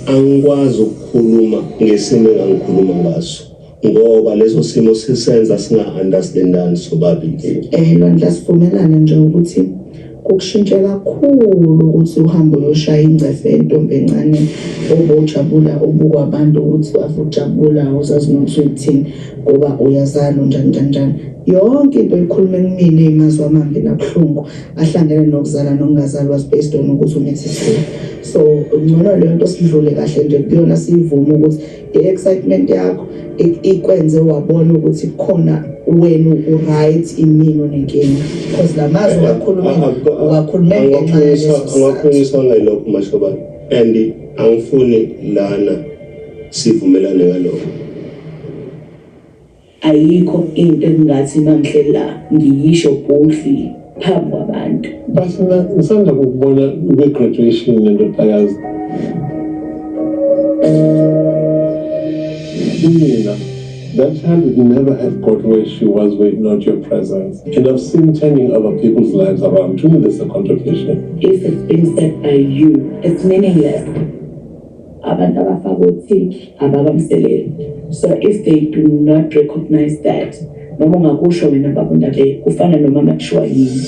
Angikwazi ukukhuluma ngesimo engangikhuluma ngaso ngoba leso simo sisenza singa-understandani sobabili. Lwandle, sivumelane nje ukuthi kukushintshe kakhulu ukuthi uhambe uyoshaya ingcefe yentombi encane obujabula ubukwa abantu ukuthi avujabula awuzazi noma usuyithini ngoba uyazala njani njani njani. Yonke into oyikhulume kumina imazwi amambi nabuhlungu ahlangene nokuzala nokungazali was based on ukuthi umithisiwe. So ngcono leyo nto sidlule kahle nje kuyona, siyivume ukuthi i-excitement yakho ikwenze wabona ukuthi kukhona wena u-right, imina onenkinga, because la mazwi uwakhulume uwakhulume ngenxa yaleso sizathu. Angakhulunyiswa ngayilokho, Mashobane, and angifuni lana sivumelane ngalokho. Ayikho into engingathi mangihleli la ngiyisho boldly phambi kwabantu. But mina ngisanda kukubona kwi-graduation nendodakazi. Kumina, that child would never have got where she was were it not your presence. And I've seen turning other people's lives around. To me, that's a contribution. If it's being said by you, it's meaningless. Abantu abafaka uthiki ababamseleli. So if they do not recognize that, noma ungakusho wena baba uNdabeni, kufana noma makushiwa yini.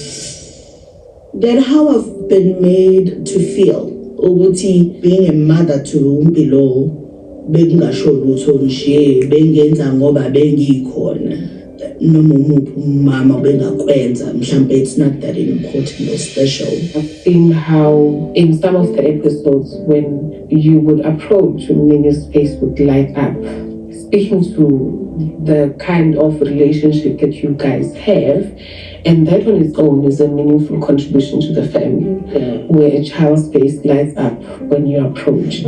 Then how I've been made to feel ukuthi being a mother to uMpilo bekungasho lutho nje, bengenza ngoba bengikhona, noma umuphi umama bengakwenza, mhlambe it's not that important or special. I've seen how in some of the episodes when you would approach, Mnini's face would light up, speaking to the kind of relationship that you guys have, and that on its own is a meaningful contribution to the family, where a child's face lights up when you approach.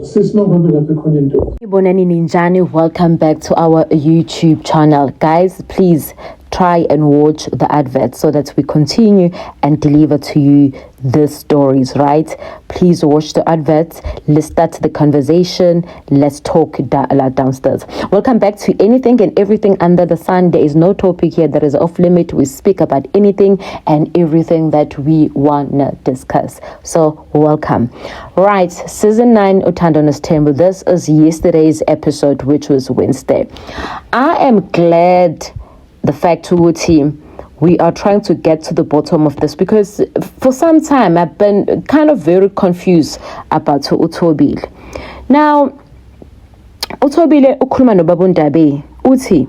Sisi, mangabe lapha khona into Bonani ninjani, welcome back to our YouTube channel. Guys, please try and watch the advert so that we continue and deliver to you the stories, right? Please watch the adverts. Let's start the conversation. Let's talk downstairs. Welcome back to anything and everything under the sun. There is no topic here that is off limit. We speak about anything and everything that we wanna discuss. So welcome. Right, season 9 Uthando Nesthembu. This is yesterday's episode, which was Wednesday. I am glad the fact ukuthi we are trying to get to the bottom of this, because for some time I've been kind of very confused about uThobile. Now, uThobile ukhuluma nobaba uNdabe, uthi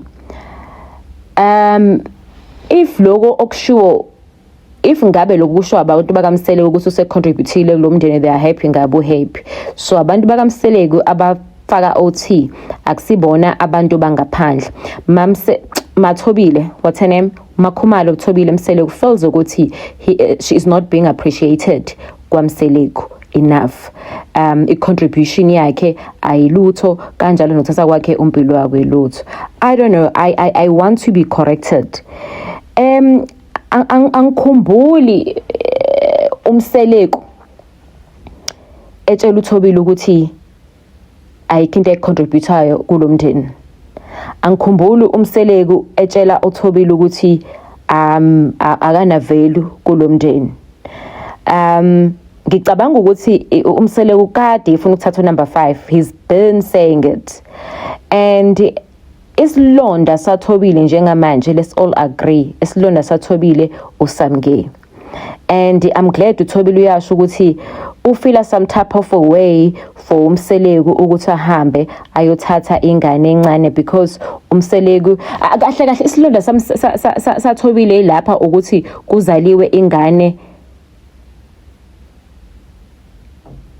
if lokho okushiwo, if ngabe lokhu kusho abantu bakaMseleku ukuthi usecontributile kulo mndeni, they are happy, ngabe happy. So abantu bakaMseleku abafaka OT, akusibona abantu bangaphandle. Mamse Mathobile, what's her name, Makhumalo Thobile Mseleku feels ukuthi she is not being appreciated kwaMseleku enough. I-contribution yakhe ayilutho, kanjalo nokuthatha kwakhe uMpilo wakhe lutho. I don't know, I want to be corrected. Angikhumbuli uMseleku etshela uThobile ukuthi ayikho into econtributayo kulo mndeni. Angikhumbuli uMseleku etshela uThobile ukuthi akana value kulo mndeni. Ngicabanga ukuthi uMseleku kade efuna ukuthatha number 5. He's been saying it. And isilonda saThobile njengamanje, let's all agree, isilonda saThobile uSamke. And I'm glad uThobile uyasho ukuthi ufila some type of a way for uMseleku ukuthi ahambe ayothatha ingane encane, because uMseleku kahle kahle isilonda saThobile lapha ukuthi kuzaliwe ingane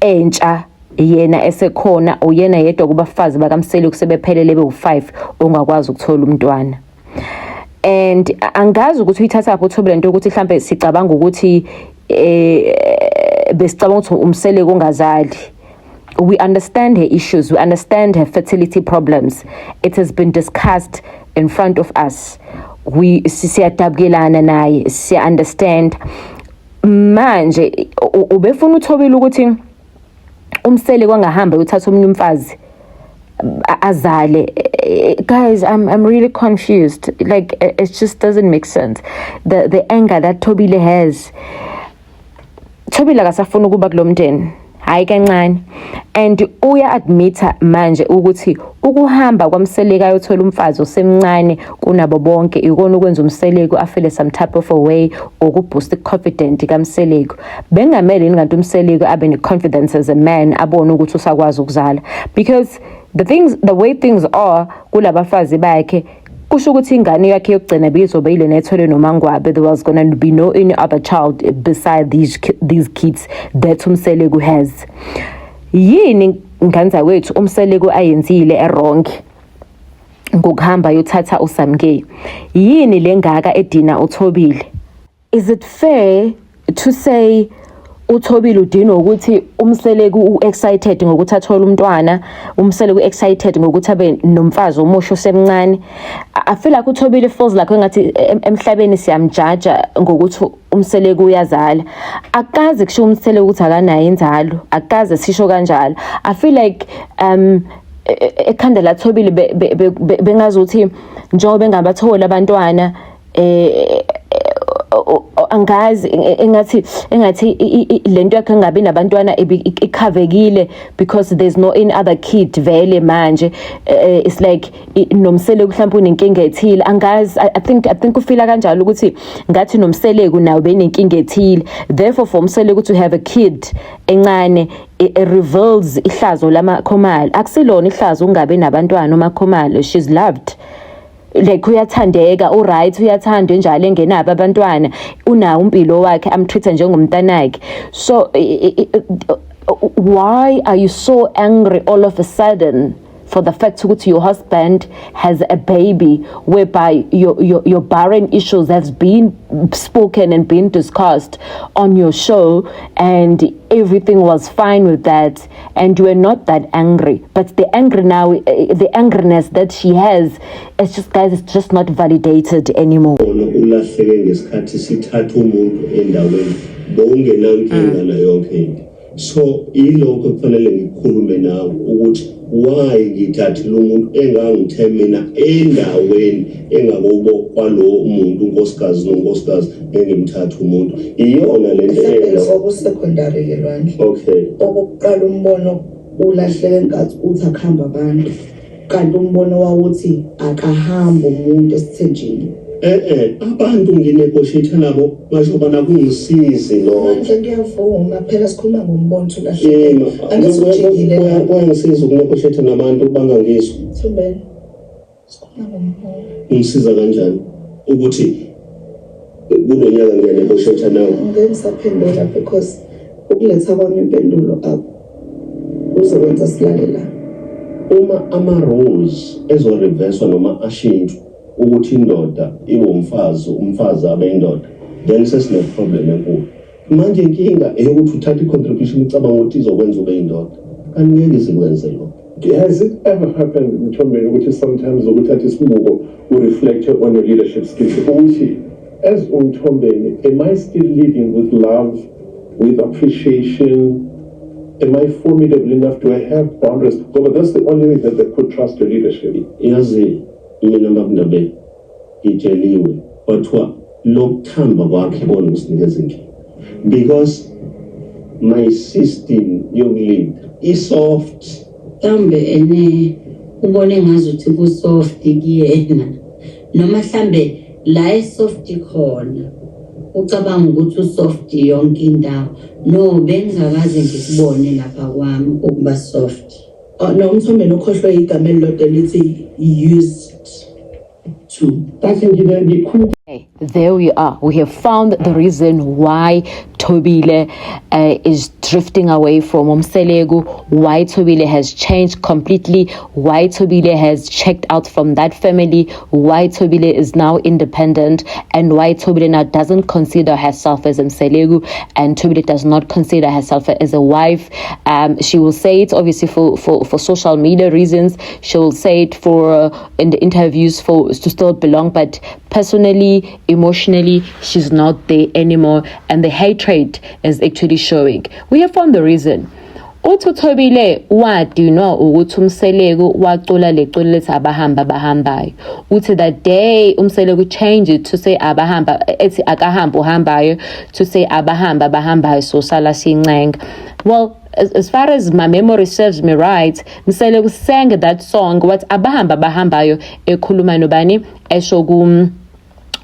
entsha, yena esekhona, uyena yedwa kubafazi bakaMseleku sebephelele bewu5 ongakwazi ukuthola umntwana. And angazi ukuthi uyithatha phi uThobile into ukuthi mhlambe sicabanga ukuthi besicabanga ukuthi uMseleku ongazali. We understand her issues, we understand her fertility problems. It has been discussed in front of us. We siyadabukelana naye, siya understand. Manje ubefuna uThobile ukuthi uMseleku angahamba uyothatha omunye umfazi azale. Guys, I'm really confused. Like, it just doesn't make sense, the anger that Thobile has. Thobile akasafuna ukuba kulo mndeni, hayi kancane, and uya-admitha manje ukuthi ukuhamba kwaMseleku ayothola umfazi osemncane kunabo bonke ikona ukwenza uMseleku afeel some type of a way, ukuboost i-confidence kaMseleku. Bengamele yini kanti uMseleku abe ne-confidence as a man, abone ukuthi usakwazi ukuzala? Because the way things are kulabafazi bakhe, kusho ukuthi ingane yakhe yokugcina bizobe yilena ethole noMangwabe. There was gonna be no any other child beside these kids that uMseleku has. Yini nganza wethu uMseleku ayenzile e-wrong ngokuhamba yothatha uSamke? Yini lengaka edina uThobile? Is it fair to say uThobile udinwa ukuthi uMseleku u-excited ngokuthi athole umntwana, uMseleku u-excited ngokuthi abe nomfazi omusha osemncane? I feel like uThobile feels like engathi emhlabeni siyamjaja ngokuthi uMseleku uyazala. Akaze kusho uMseleku ukuthi akanayo inzalo, akaze sisho kanjalo. I feel like ekhanda laThobile bengazuthi njengoba bengabatholi abantwana, angazi, engathi lento yakhe engabi nabantwana ikhavekile because there's no any other kid vele manje. It's like noMseleku mhlawumbe unenkinga ethile, angazi. I think ufeela kanjalo ukuthi ngathi noMseleku nawe benenkinga ethile. Therefore, for uMseleku to have a kid encane, it reveals ihlazo lamaKhumalo. Akusilona ihlazo ungabi nabantwana uMaKhumalo. She's loved, like uyathandeka, uright, uyathandwa njalo engenabo abantwana, unawo umpilo wakhe amtreat njengomntanakhe. So why are you so angry all of a sudden for the fact ukuthi your husband has a baby, whereby your barren issues has been spoken and been discussed on your show and everything was fine with that, and you were not that angry? But the angry now, the angriness that she has, it's just, guys, it's just not validated anymore. Bona ulahleke ngesikhathi sithatha umuntu endaweni bowungenankinga nayo yonke into. So ilokho kufanele ngikhulume nawe ukuthi why ngithathile umuntu engangithe mina endaweni engakubo kwalo muntu, unkosikazi nonkosikazi, engimthatha umuntu, iyona lento Mhlawumbe eyenza. Okusecondary-ke, Lwandle. Okay. Okokuqala, umbono ulahleke nkathi uthi akuhamba abantu, kanti umbono wawuthi akahambe umuntu esithenjini. Abantu nginegotiate nabo, ngasho bana kungisizi lokho. Mandla, ngiyavuma phela, sikhuluma ngombono ukuthi ulahleke. Yebo. Angithi ujikile lapho. Kuyangisiza ukunegotiate nabantu bangangizwa. Thumbeni, sikhuluma ngombono. Ungisiza kanjani ukuthi kulo nyaka ngiyanegotiate nawe? Ngeke ngisaphendula because ukuletha kwami impendulo akuzokwenza silale la. Uma ama-roles ezoreverswa noma ashintshwe ukuthi indoda ibe umfazi, umfazi abe indoda, then sesine-problem enkulu manje. Inkinga eyokuthi uthatha i-contribution ucabanga ukuthi izokwenza ube indoda, kanti ngeke izikwenze lokho. Has it ever happened, Mthombeni, ukuthi sometimes ukuthatha isibuko ureflect on your leadership skills, ukuthi as uMthombeni, am I still leading with love, with appreciation? Am I formidable enough? Do I have boundaries? Ngoba that's the only way that they could trust your leadership. Yazi mina, babNdabeni, ngitsheliwe kwathiwa lokuthamba kwakhe ikona kusinikeza inkinga, because my system yokulead i-soft. Mhlawumbe ene ubone ngazuthi ku-soft kuyena, noma mhlambe la e-soft khona ucabanga ukuthi usoft yonke indawo. No, bengingakaze ngikubone lapha kwami ukuba soft. Oh, no, uMthombeni ukhohlwe igama elilodwa elithi "used to". Bathi ngikhuluma. Okay, there we are. We have found the reason why Thobile is drifting away from uMseleku, why Thobile has changed completely, why Thobile has checked out from that family, why Thobile is now independent, and why Thobile now doesn't consider herself as Mseleku, and Thobile does not consider herself as a wife. She will say it obviously for social media reasons. She will say it for in the interviews for to still belong, but personally, emotionally, she's not there anymore, and the hatred is actually showing. We have found the reason. Uthi uThobile wadinwa ukuthi uMseleku wacula leculo lethi abahamba abahambayo. Uthi that day uMseleku changed it to say abahamba, ethi akahambe uhambayo, to say abahamba abahambayo, sosala sincenga. Well, as far as my memory serves me right, Mseleku sang that song, wathi abahamba abahambayo, ekhuluma nobani, esho kum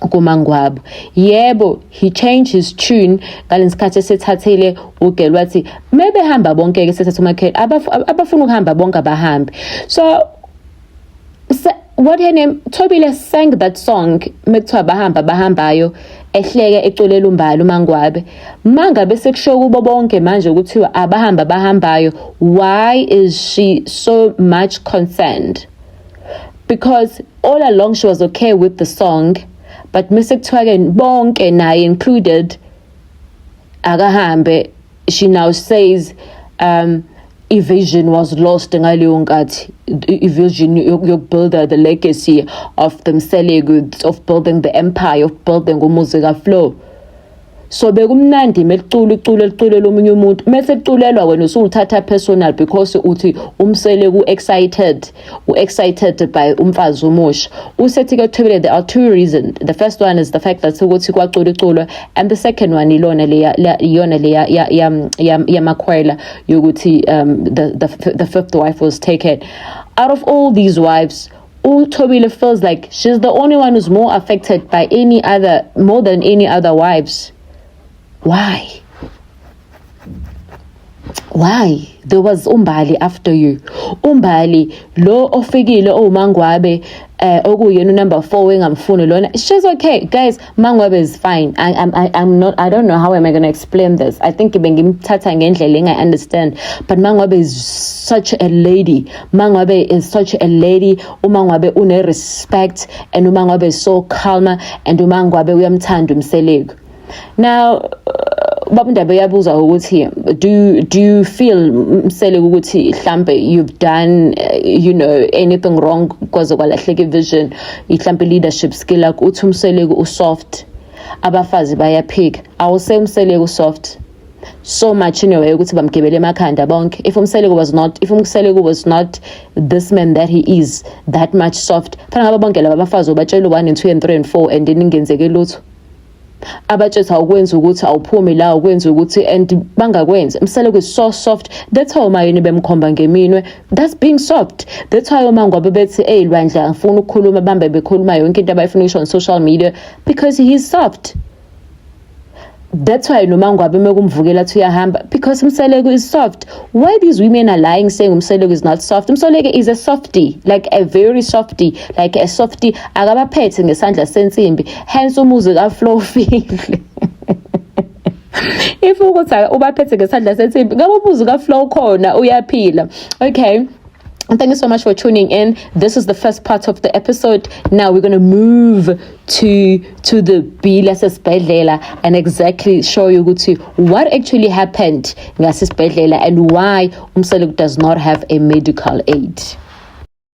kuMangwabe. Yebo, he changed his tune ngalesikhathi esethathile ugel, wathi mebehamba bonke ke, sethatha umakheli, abafuna ukuhamba bonke abahambe. So what her name, Thobile, sang that song mekuthiwa bahamba bahambayo, ehleke, eculela uMbali, uMangwabe. Mangabe sekusho kubo bonke manje ukuthiwa abahamba bahambayo, why is she so much concerned? Because all along she was okay with the song, but mase kuthiwa ke bonke, naye included, akahambe, she now says i-vision was lost ngaleyo nkathi, i-vision yokubuilda the legacy of the Mseleku, of building the empire, of building umuzi kaFlow. So bekumnandi mekucula iculo eliculela omunye umuntu, mase kuculelwa wena usulithatha personal because uthi uMseleku excited, u-excited by umfazi omusha. Usethi ke Thobile, there are two reasons. The first one is the fact that ukuthi kwacula iculo, and the second one ilona leya, iyona leya yamakhwela yokuthi the fifth wife was taken. Out of all these wives, uThobile feels like she's the only one who's more affected by any other, more than any other wives. Why? Why? There was uMbali after you. UMbali lo ofikile owuMangwabe, okuyena number 4 engamfuni lona. She's okay, guys. Mangwabe is fine. I I'm I, I'm not I don't know how am I going to explain this. I think bengimthatha ngendlela engayi understand, but Mangwabe is such a lady. Mangwabe is such a lady. UMangwabe une respect and uMangwabe is so calmer and uMangwabe uyamthanda uMseleku. Now baba Ndaba uyabuza ukuthi do you feel, Mseleku, ukuthi mhlambe you've done anything wrong kwaze kwalahleka vision, mhlambe leadership skill lakho? Uthi uMseleku usoft, abafazi bayaphika. Awuse uMseleku soft so much in a way ukuthi bamgibele emakhanda bonke. If uMseleku was not this man that he is, that much soft, phela ngabe bonke laba bafazi ubatshela 1 and 2 and 3 and 4 and then ingenzeke lutho. Abatshethi awukwenzi ukuthi awuphumi la, ukwenza ukuthi and bangakwenzi. Mseleku is so soft. That's how uMaYeni bemkhomba ngeminwe. That's being soft. That's why uma ngoba bethi, "Hey Lwandle, angifuni ukukhuluma," bambe bekhuluma yonke into abayifuna ukusho on social media because he's soft. That's why noma ngabe mekumvukela athi uyahamba, because Mseleku is soft. Why these women are lying, saying Mseleku is not soft? Mseleku is a softie, like a very softie, like a softie. Akabaphethe ngesandla sensimbi, hence umuzi kaFlow ufile. If ukuthi ubaphethe ngesandla sensimbi, ngabe umuzi kaFlow khona uyaphila. Okay. Thank you so much for tuning in. This is the first part of the episode. Now we're going to move to the bill yasesibhedlela and exactly show you ukuthi what actually happened ngasesibhedlela and why uMseleku does not have a medical aid.